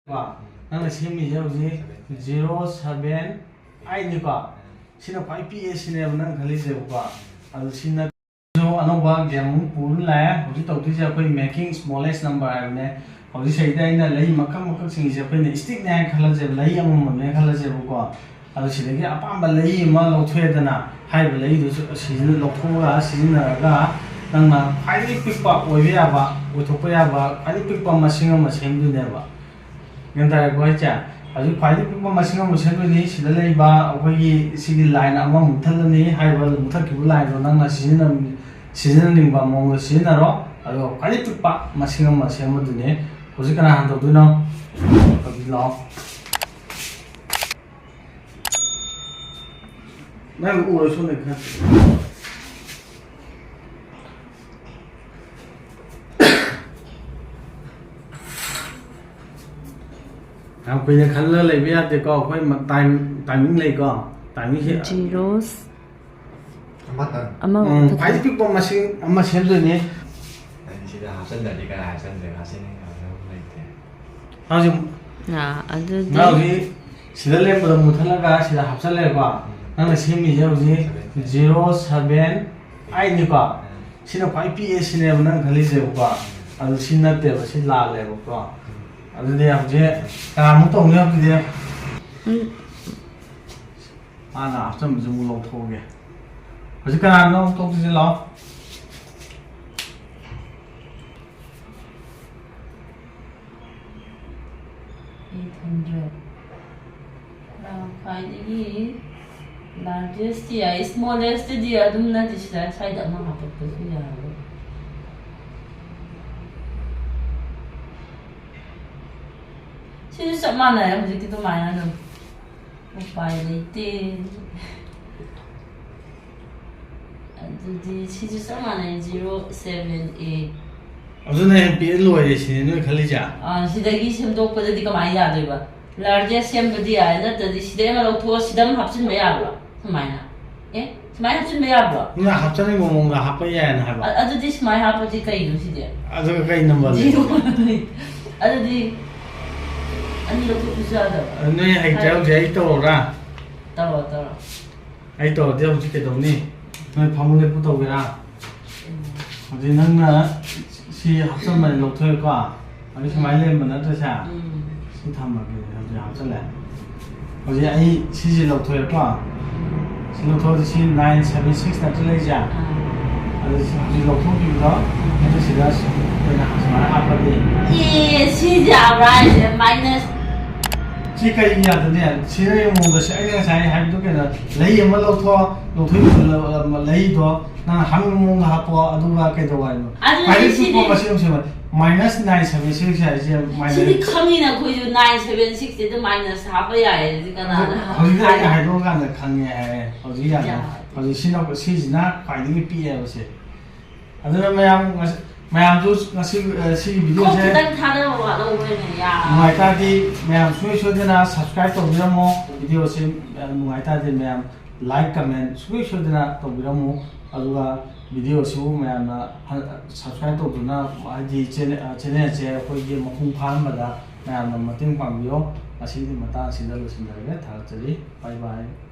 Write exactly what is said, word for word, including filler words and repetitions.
ꯀꯣ, ꯅꯪꯅ ꯁꯦꯝꯃꯤꯁꯦ ꯍꯧꯖꯤꯛ ꯖꯤꯔꯣ ꯁꯚꯦꯟ ꯑꯩꯠꯅꯤꯀꯣ꯫ ꯁꯤꯅ ꯈ꯭ꯋꯥꯏ ꯄꯤꯛꯑꯦ ꯁꯤꯅꯦꯕ ꯅꯪ ꯈꯜꯂꯤꯁꯦꯕꯀꯣ꯫ ꯑꯗꯨ ꯁꯤꯅ ꯑꯅꯧꯕ ꯒꯦꯝ ꯑꯃ ꯄꯨꯔ ꯂꯥꯛꯑꯦ꯫ ꯍꯧꯖꯤꯛ ꯇꯧꯗꯣꯏꯁꯦ ꯑꯩꯈꯣꯏ making smallest number ꯍꯥꯏꯕꯅꯦ꯫ ꯍꯧꯖꯤꯛ ꯁꯤꯗꯩꯗ ꯑꯩꯅ ꯂꯩ ꯃꯈꯜ ꯃꯈꯜꯁꯤꯡꯁꯦ ꯑꯩꯈꯣꯏꯅ stickꯅꯦ ꯍꯥꯏꯅ ꯈꯜꯂꯁꯦꯕ, ꯂꯩ ꯑꯃꯃꯝꯅꯦ ꯈꯜꯂꯁꯦꯕꯀꯣ꯫ ꯑꯗꯨ ꯁꯤꯗꯒꯤ ꯑꯄꯥꯝꯕ ꯂꯩ ꯑꯃ ꯂꯧꯊꯣꯛꯑꯦꯗꯅ, ꯍꯥꯏꯔꯤꯕ ꯂꯩꯗꯨꯁꯨ ꯁꯤꯖꯤꯟꯅ-, ꯂꯧꯊꯣꯛꯑꯒ ꯁꯤꯖꯤꯟꯅꯔꯒ ꯅꯪꯅ ꯈ꯭ꯋꯥꯏꯗꯒꯤ ꯄꯤꯛꯄ ꯑꯣꯏꯕ ꯌꯥꯕ, ꯑꯣꯏꯊꯣꯛꯄ ꯌꯥꯕ ꯈ꯭ꯋꯥꯏꯗꯒꯤ ꯄꯤꯛꯄ ꯃꯁꯤꯡ ꯑꯃ ꯁꯦꯝꯗꯣꯏꯅꯦꯕ꯫ ꯒ꯭ꯌꯥꯟ ꯇꯥꯔꯦꯀꯣ ꯑꯩꯁꯦ? ꯍꯧꯖꯤꯛ ꯈ꯭ꯋꯥꯏꯗꯒꯤ ꯄꯤꯛꯄ ꯃꯁꯤꯡ ꯑꯃ ꯁꯦꯝꯗꯣꯏꯅꯤ꯫ ꯁꯤꯗ ꯂꯩꯕ ꯑꯩꯈꯣꯏꯒꯤ ꯁꯤꯒꯤ line ꯑꯃ ꯃꯨꯠꯊꯠꯂꯅꯤ꯫ ꯍꯥꯏꯔꯤꯕ ꯃꯨꯠꯊꯠꯈꯤꯕ lineꯗꯣ ꯅꯪꯅ ꯁꯤꯖꯤꯟꯅ-, ꯁꯤꯖꯤꯟꯅꯅꯤꯡꯕ ꯃꯑꯣꯡꯗ ꯁꯤꯖꯤꯟꯅꯔꯣ꯫ ꯑꯗꯨꯒ ꯈ꯭ꯋꯥꯏꯗꯒꯤ ꯄꯤꯛꯄ ꯃꯁꯤꯡ ꯑꯃ ꯁꯦꯝꯕꯗꯨꯅꯤ꯫ ꯍꯧꯖꯤꯛ ꯀꯅꯥ ꯍꯥꯟꯅ ꯇꯧꯗꯣꯏꯅꯣ? ꯍꯧꯖꯤꯛ ꯂꯥꯛꯑꯣ꯫ ꯅꯪ ꯎꯔꯁꯨꯅꯦ ꯈꯔ꯫ ꯌꯥꯝ ꯀꯨꯏꯅ ꯈꯜꯂ ꯂꯩꯕ ꯌꯥꯗꯦꯀꯣ꯫ ꯑꯩꯈꯣꯏ ꯃ-, time, timing ꯂꯩꯀꯣ꯫ Timingꯁꯦ ꯖꯤꯔꯣ ꯑꯃꯇꯪ꯫ ꯑꯃ ꯎꯝ, ꯃꯊꯛꯇ ꯈ꯭ꯋꯥꯏꯗꯒꯤ ꯄꯤꯛꯄ ꯃꯁꯤꯡ ꯑꯃ ꯁꯦꯝꯗꯣꯏꯅꯤ꯫ ꯑꯩꯗꯤ ꯁꯤꯗ ꯍꯥꯞꯆꯤꯟꯗ꯭ꯔꯗꯤ ꯀꯅꯥ ꯍꯥꯞꯆꯤꯟꯗꯣꯏꯅꯣ? ꯍꯥꯞꯆꯤꯟꯅꯤꯡꯉꯥꯏ ꯍꯥꯞꯆꯤꯟꯐꯝ ꯂꯩꯇꯦ꯫ ꯍꯧꯖꯤꯛ ꯑꯥ, ꯑꯗꯨꯗꯤ ꯅꯪ ꯍꯧꯖꯤꯛ ꯁꯤꯗ ꯂꯦꯝꯕꯗꯣ ꯃꯨꯠꯊꯠꯂꯒ ꯁꯤꯗ ꯍꯥꯞꯆꯜꯂꯦꯀꯣ꯫ ꯎꯝ꯫ ꯅꯪꯅ ꯁꯦꯝꯃꯤꯁꯦ ꯍꯧꯖꯤꯛ ꯖꯤꯔꯣ ꯁꯚꯦꯟ ꯑꯩꯠꯅꯤꯀꯣ꯫ ꯎꯝ꯫ ꯁꯤꯅ ꯈ꯭ꯋꯥꯏ ꯄꯤꯛꯑꯦ ꯁꯤꯅꯦꯕ ꯅꯪ ꯈꯜꯂꯤꯁꯦꯕꯀꯣ꯫ ꯎꯝ꯫ ꯑꯗꯨ ꯁꯤ ꯅꯠꯇꯦꯕ, ꯁꯤ ꯂꯥꯜꯂꯦꯕꯀꯣ꯫ ꯎꯝ꯫ ꯑꯗꯨꯗꯤ ꯍꯧꯖꯤꯛ ꯀꯅꯥꯃꯨꯛ ꯇꯧꯅꯤ ꯑꯗꯨꯗꯤ? ꯎꯝ꯫ ꯃꯥꯅ ꯍꯥꯞꯆꯟꯕꯁꯦ ꯑꯃꯨꯛ ꯂꯧꯊꯣꯛꯑꯒꯦ꯫ ꯍꯧꯖꯤꯛ ꯀꯅꯥꯅꯣ ꯂꯧꯊꯣꯛꯇꯣꯏꯁꯦ? ꯂꯥꯛꯑꯣ꯫ Eight hundred꯫ ꯑꯥ, ꯈ꯭ꯋꯥꯏꯗꯒꯤ largest ꯌꯥꯏ, smallest ꯗꯤ ꯑꯗꯨꯝ ꯅꯠꯇꯦ, ꯁꯤꯗ ꯁ꯭ꯋꯥꯏꯗ ꯑꯃ ꯍꯥꯞꯄꯛꯄꯁꯨ ꯌꯥꯔꯣꯏ꯫ ꯁꯤꯁꯨ ꯆꯞ ꯃꯥꯟꯅꯔꯦ ꯍꯧꯖꯤꯛꯀꯤ ꯑꯗꯨꯃꯥꯏꯅ ꯑꯗꯨꯝ꯫ ꯎꯄꯥꯏ ꯂꯩꯇꯦ꯫ ꯑꯗꯨꯗꯤ ꯁꯤꯁꯨ ꯆꯞ ꯃꯥꯟꯅꯩ, zero seven eight꯫ ꯑꯗꯨꯅ ꯍꯦꯟꯅ ꯄꯤꯛꯑ ꯂꯣꯏꯔꯦ ꯁꯤꯅꯦ ꯅꯣꯏ ꯈꯜꯂꯤꯁꯦ? ꯑꯥ, ꯁꯤꯗꯒꯤ ꯁꯦꯝꯗꯣꯛꯄꯗꯗꯤ ꯀꯃꯥꯏꯅ ꯌꯥꯗꯣꯏꯕ? Largest ꯁꯦꯝꯕꯗꯤ ꯌꯥꯔꯦ, ꯅꯠꯇ꯭ꯔꯗꯤ ꯁꯤꯗꯩ ꯑꯃ ꯂꯧꯊꯣꯛꯑ ꯁꯤꯗ ꯑꯃ ꯍꯥꯞꯆꯤꯟꯕ ꯌꯥꯕ꯭ꯔꯣ? ꯁꯨꯃꯥꯏꯅ? ꯑꯦ? ꯁꯨꯃꯥꯏꯅ ꯍꯥꯞꯆꯤꯟꯕ ꯌꯥꯕ꯭ꯔꯣ? ꯅꯪ ꯍꯥꯞꯆꯅꯤꯡꯕ ꯃꯑꯣꯡꯗ ꯍꯥꯞꯄ ꯌꯥꯏꯅ ꯍꯥꯏꯕ꯫ ꯑ-, ꯑꯗꯨꯗꯤ ꯁꯨꯃꯥꯏꯅ ꯍꯥꯞꯄꯗꯤ ꯀꯩꯅꯣ ꯁꯤꯗꯤ? ꯑꯗꯨꯒ ꯀꯩ number ꯂꯩ? Zero꯫ ꯑꯗꯨꯗꯤ ꯑꯅꯤ ꯂꯧꯊꯣꯛꯄꯁꯨ ꯌꯥꯗꯕ꯫ ꯑꯗꯨ ꯅꯣꯏ ꯍꯩꯇ꯭ꯔꯦ ꯍꯧꯖꯤꯛ ꯑꯩ ꯇꯧꯔꯛꯎꯔꯥ? ꯇꯧꯔꯣ, ꯇꯧꯔꯣ꯫ ꯑꯩ ꯇꯧꯔꯗꯤ ꯍꯧꯖꯤꯛ ꯀꯩꯗꯧꯅꯤ? ꯅꯣꯏ ꯐꯃꯨꯡ ꯂꯦꯞꯄꯨ ꯇꯧꯒꯦꯔꯥ? ꯎꯝ꯫ ꯍꯧꯖꯤꯛ ꯅꯪꯅ ꯁꯤ ꯍꯥꯞꯆꯟꯕꯅꯦ, ꯂꯧꯊꯣꯛꯑꯦꯀꯣ? ꯑꯗꯨ ꯁꯨꯃꯥꯏꯅ ꯂꯩꯔꯝꯕ ꯅꯠꯇ꯭ꯔꯁꯦ? ꯎꯝ꯫ ꯁꯤ ꯊꯝꯃꯒꯦ, ꯍꯧꯖꯤꯛ ꯍꯥꯞꯆꯜꯂꯦ꯫ ꯍꯧꯖꯤꯛ ꯑꯩ ꯁꯤꯁꯦ ꯂꯧꯊꯣꯛꯑꯦꯀꯣ? ꯁꯤ ꯂꯧꯊꯣꯛꯑꯗꯤ ꯁꯤ nine seven six ꯅꯠꯇ꯭ꯔ ꯂꯩꯁꯦ? ꯑꯥ꯫ ꯑꯗꯨ ꯁꯤ ꯍꯧꯖꯤꯛ ꯂꯧꯊꯣꯛꯈꯤꯕꯗꯣ, ꯑꯗꯨ ꯁꯤꯗ ꯑꯩꯈꯣꯏꯅ ꯁꯨꯃꯥꯏꯅ ꯍꯥꯞꯄꯗꯤ꯫ ꯑꯦ, ꯁꯤꯁꯦ ꯌꯥꯕ꯭ꯔꯥ ꯍꯥꯏꯁꯦ? Minus꯫ ꯁꯤ ꯀꯩꯒꯤ ꯌꯥꯗꯅꯤ? ꯁꯤꯗ ꯌꯦꯡꯉꯣ, ꯁꯤ ꯑꯩꯅ ꯉꯁꯥꯏ ꯍꯥꯏꯕꯗꯣ ꯀꯩꯅꯣ, ꯂꯩ ꯑꯃ ꯂꯧꯊꯣꯛꯑꯣ, ꯂꯧꯊꯣꯛꯈꯤꯕ ꯂꯩꯗꯣ ꯅꯪ ꯍꯥꯞꯅꯤꯡꯕ ꯃꯑꯣꯡꯗ ꯍꯥꯞꯄꯣ, ꯑꯗꯨꯒ ꯀꯩꯗꯧ ꯍꯥꯏꯅꯣ? ꯑꯗꯨꯗꯤ ꯈ꯭ꯋꯥꯏꯗꯒꯤ ꯁꯤꯗꯤ ꯄꯤꯛꯄ ꯃꯁꯤꯡ ꯑꯃ ꯁꯦꯝꯃꯣ꯫ Minus nine seven six ꯍꯥꯏꯁꯦ minus꯫ ꯁꯤꯗꯤ ꯈꯪꯉꯤꯅ ꯑꯩꯈꯣꯏꯁꯨ nine seven six ꯁꯤꯗ minus ꯍꯥꯞꯄ ꯌꯥꯏ꯫ ꯑꯗꯨꯗꯤ ꯀꯅꯥꯅ ꯍꯧꯖꯤꯛꯇ ꯑꯩꯅ ꯍꯥꯏ-? ꯍꯥꯏꯗꯣꯛꯑꯀꯥꯟꯗ ꯈꯪꯉꯦ ꯍꯥꯏꯔꯦ꯫ ꯍꯧꯖꯤꯛ ꯌꯥꯔꯦ꯫ ꯌꯥꯔꯦ꯫ ꯍꯧꯖꯤꯛ ꯁꯤꯅ, ꯁꯤꯁꯤꯅ ꯈ꯭ꯋꯥꯏꯗꯒꯤ ꯄꯤꯛꯑꯦꯕ ꯁꯦ꯫ ꯑꯗꯨꯅ ꯃꯌꯥꯝ ꯉꯁ-, ꯃꯌꯥꯝꯁꯨ ꯉꯁꯤ, ꯑ, ꯁꯤꯒꯤ ꯀꯣꯛ video ꯁꯦ ꯈꯤꯇꯪ ꯊꯥꯗꯕ ꯋꯥꯠꯍꯧꯕꯅꯦ, ꯌꯥ꯫ ꯅꯨꯡꯉꯥꯏꯇꯥꯔꯗꯤ ꯃꯌꯥꯝ ꯁꯨꯡꯁꯣꯏ ꯁꯣꯏꯗꯅ subscribe ꯇꯧꯕꯤꯔꯝꯃꯣ꯫ Video ꯁꯤ, ꯑ, ꯅꯨꯡꯉꯥꯏꯇꯥꯔꯗꯤ ꯃꯌꯥꯝ like, comment ꯁꯨꯡꯁꯣꯏ ꯁꯣꯏꯗꯅ ꯇꯧꯕꯤꯔꯝꯃꯨ꯫ ꯑꯗꯨꯒ video ꯁꯤꯕꯨ ꯃꯌꯥꯝꯅ ꯍ-, subscribe ꯇꯧꯗꯨꯅ, ꯍꯥꯏꯗꯤ channel, ꯑ, channel ꯁꯦ ꯑꯩꯈꯣꯏꯒꯤ ꯃꯄꯨꯡ ꯐꯥꯍꯟꯕꯗ ꯃꯌꯥꯝꯅ ꯃꯇꯦꯡ ꯄꯥꯡꯕꯤꯌꯣ꯫ ꯉꯁꯤꯒꯤ ꯃꯇꯥꯡ ꯑꯁꯤꯗ ꯂꯣꯏꯁꯤꯟꯖꯔꯒꯦ꯫ ꯊꯥꯒꯠꯆꯔꯤ꯫ Bye bye꯫